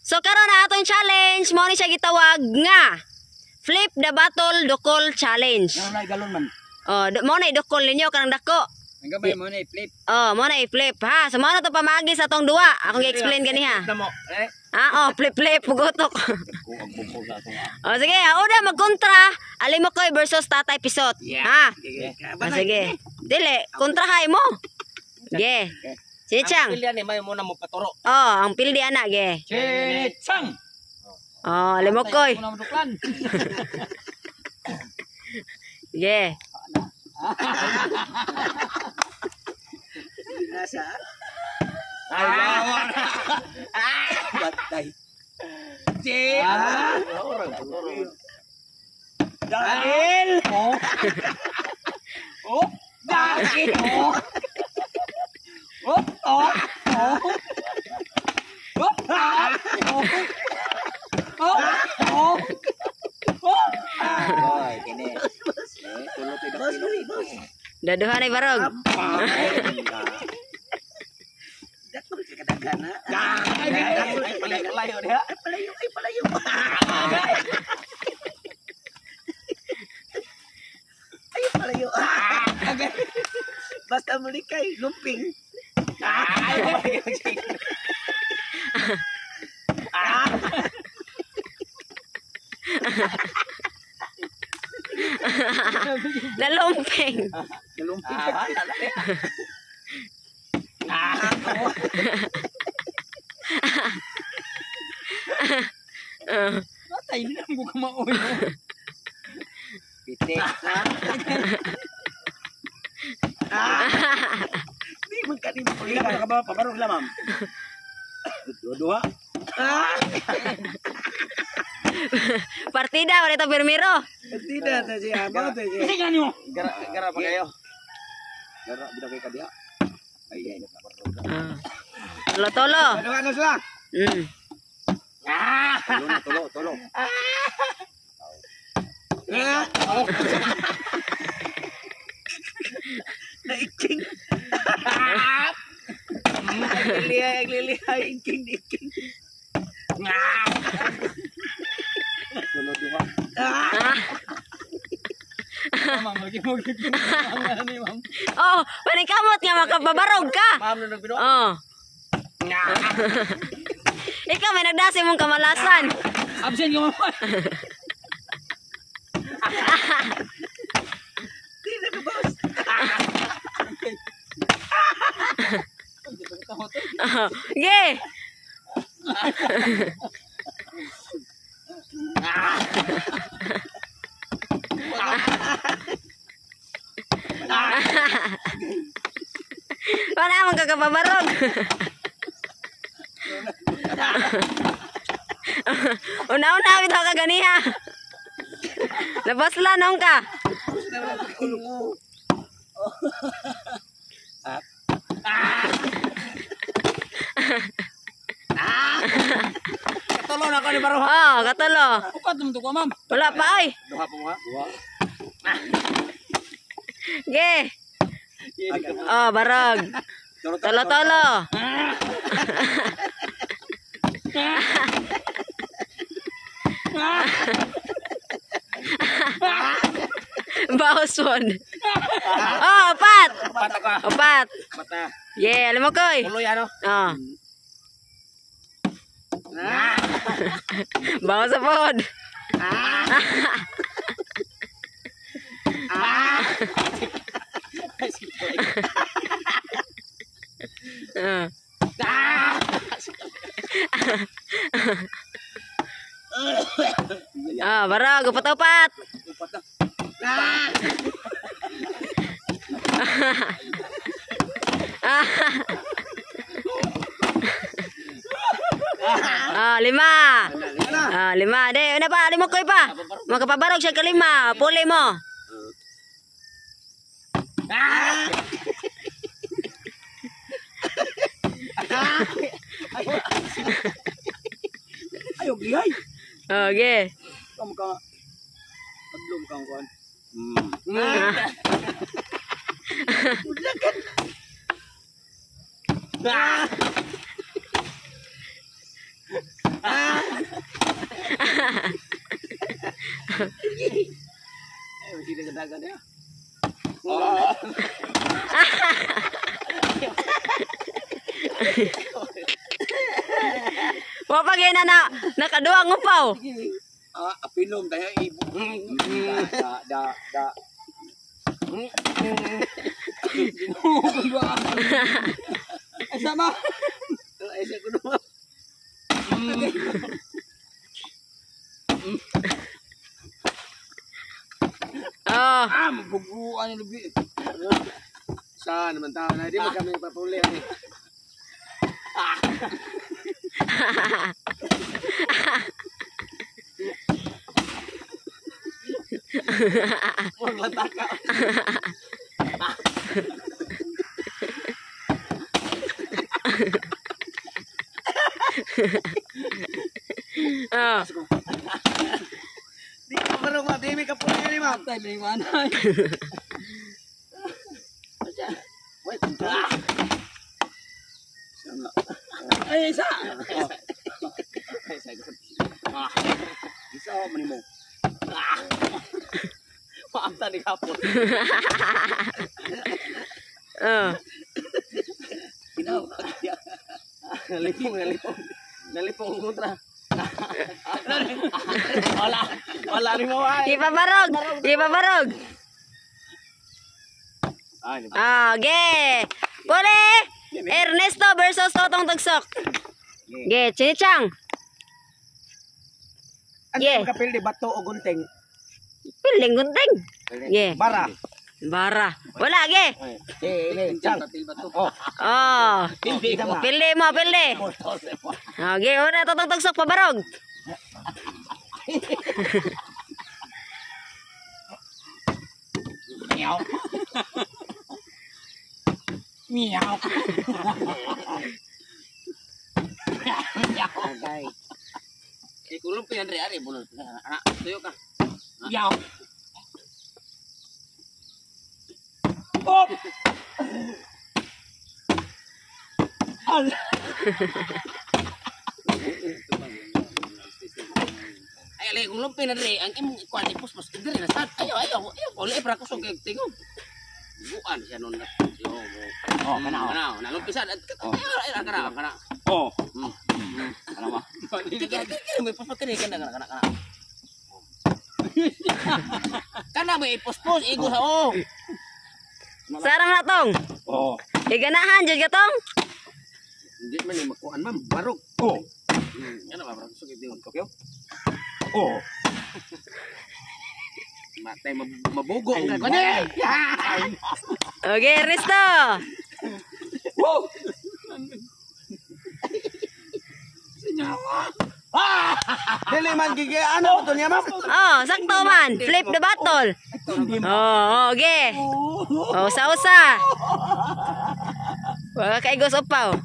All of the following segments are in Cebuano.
So karon na atong challenge mao ni siya gitawag nga Flip the Bottle Dukol Challenge. Ano na galon man? Oh, mao na idukol ninyo kanang dako. Ang gamay mo na i-flip. Oh, mao na i-flip ha. So mao na to pamaagi sa atong duwa. Akong gi-explain ganiha. Na mo. Eh. Ah, oh, flip flip pugotok. Kung ang bukol na atong. Oh, sige, una magkontra Alimokoy versus Tatay Pisot. Ha? Ah, sige. Dili, kontrahay mo. Ge. Sige, Chang. Ang pilya ni may muna mo paturo. Oh, ang pildi ana ge. Chang. Oh, Alimokoy. Muna mo duklan. Ge. Nasa. Ay, Batay. Che. Dahil. Oh. Oh. Dahil. Oh. Oh. Oh. Oh. Oh. Oh. Oh. Oh. Oh. Ay, kini. Boss, dali, boss. Daduhan ay barog. Dakol ka kadaghan ha. Ay, palayo diha. Ay, palayo, ay, palayo. Ay, palayo. Basta muli kay lumping. Ay, Nalumping. Nalumping. Patay na mo kamaoy. Pite. Di man kanimo. Ila ka ba pabarog la ma'am? Dua-dua. Partida wala ito pirmiro. Partida ta siya. Mao ta siya. Kasi ganyo. Gara gara pa kayo. Gara bida kay kadiha. Ay ay. Tolo tolo. Ano ano sila? Tulo na tulo tulo. Naiking. Naglilihay, naglilihay, iking, iking. Tulo duha. Ma'am, lagi mo ni ma'am. Oh, paningkamot nga makababarog ka. Ma'am na nagbinuha. Oh. Ikaw may nagdasi mong kamalasan. Absent ka ma'am. Di na ka boss. Ge. Wala man kakababarog. Una-una bitaw ka ganiha. Labas la nong ka. Katulo na ko ni Baroha. Oh, katulo. Upat naman to ko, ma'am. Wala pa ay. Duha pa mo ha. Duha. Ge. Oh, barog. Tolo-tolo. Baos one. Oh, upat. Upat ako. Upat. Upat na. Yeah, alam mo koy. Tuloy ano? Oh. Bawas sa pod. Ah, barog, upat-upat. Upat na. Ah, lima. Ah, lima. De, una pa, lima koy pa. Makapabarog siya kalima. Puli mo. Ayo, gihay. Okay. Kamu ka. Padlom kang kuan. Ay, sino ka dagan niya? Wa pa gyud na nakaduha ang upaw. Ah, apilom tayo ibo. Da da da. Ay, sama. Ay, sa kuno. Oh. Ah, mabuguan yung lubi. Sa naman tao na di man kami papuli ani. Huwag lataka. Oh. Di ka marong ma, di mi kapuli ani ma'am. Tay, may manay. Wait, sama. Ay, isa. Ay, sagot. Ah. Isa man nimo. Maamta ni kapon. Oh. Ginawa. Nalipong, nalipong. Nalipong ang kontra. Wala. Wala rin mo ay. Ipabarog. Ipabarog. Ay, Ah, ge. Puli. Ernesto versus Totong Tugsok. Ge, Chinichang. Ano Yeah. kapil di bato o gunting? Piling gunting. Ge. Bara. Bara. Wala, ge. Eh, ini, chang. Oh, Oh. pili mo. Pili mo, pili. Oh, ge, una Totong Tugsok pabarog. Meow. Meow. Agay. Eh, kulong pa yan, Re, bunol. Anak, tuyo ka. Meow. Oh! Ala! Ay, alay, kung lumpi na rin, ang imong ikuan, ipos-pos, hindi rin, nasad. Ayaw, ayaw, ayaw, uli, para kusog kay tingog. Buan siya nun. Yo, Oh, kana. Kana, nalumpi sad. Oh. Ayaw, ayaw, kana, kana. Oh. Kana ba? Kiri, kiri, kiri, may pos-pos, kiri, kana, kana, kana. Kana, may ipos-pos, igo sa, oh. Sarang na tong. Oh. Iganahan jud ka tong. Hindi man yung makuan ma'am, barog. Oh. Kana ba, para kusog kay tingog. Tokyo. Oh. Matay, mabugo. Ang gani! Okay, Ernesto. Whoa! Dili man gigi ano to niya ma'am? Oh, sakto man. Flip the bottle. Oh, okay. Oh, usa-usa. Wala kay igos upaw.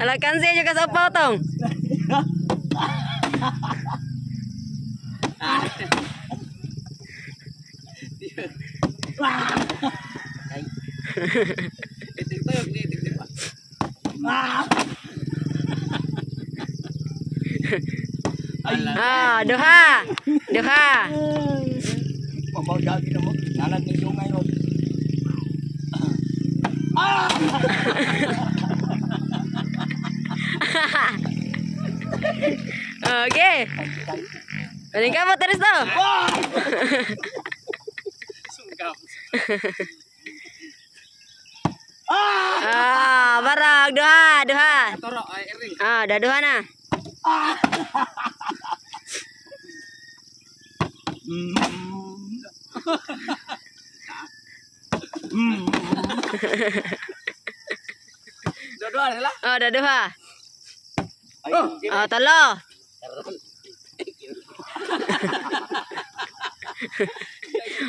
Ala kansi juga sa upaw tong. Ah, duha. Duha. Pambaw na mo. Nalag ni sungay ro. Okay. Paling ka mo, Ernesto. Sunggap. Ah, barang duha, duha. Toro, ay, ering. Ah, dah duha na. Dua-dua nila. Oh, dah duha. Ay, Oh, talo.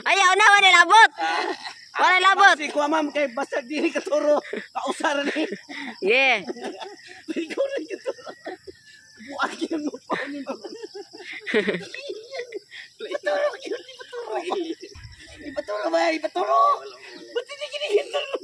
Ayaw na, wala labot. Wala labot. Si kuha ma'am kay basta dili ka turo. Kausaran ni. Yeah. Ikaw na gyud turo. Buagin mo pa ni ma'am. Ipaturo, ipaturo. Ipaturo ba? Ipaturo. Ba't hindi kinihinturo?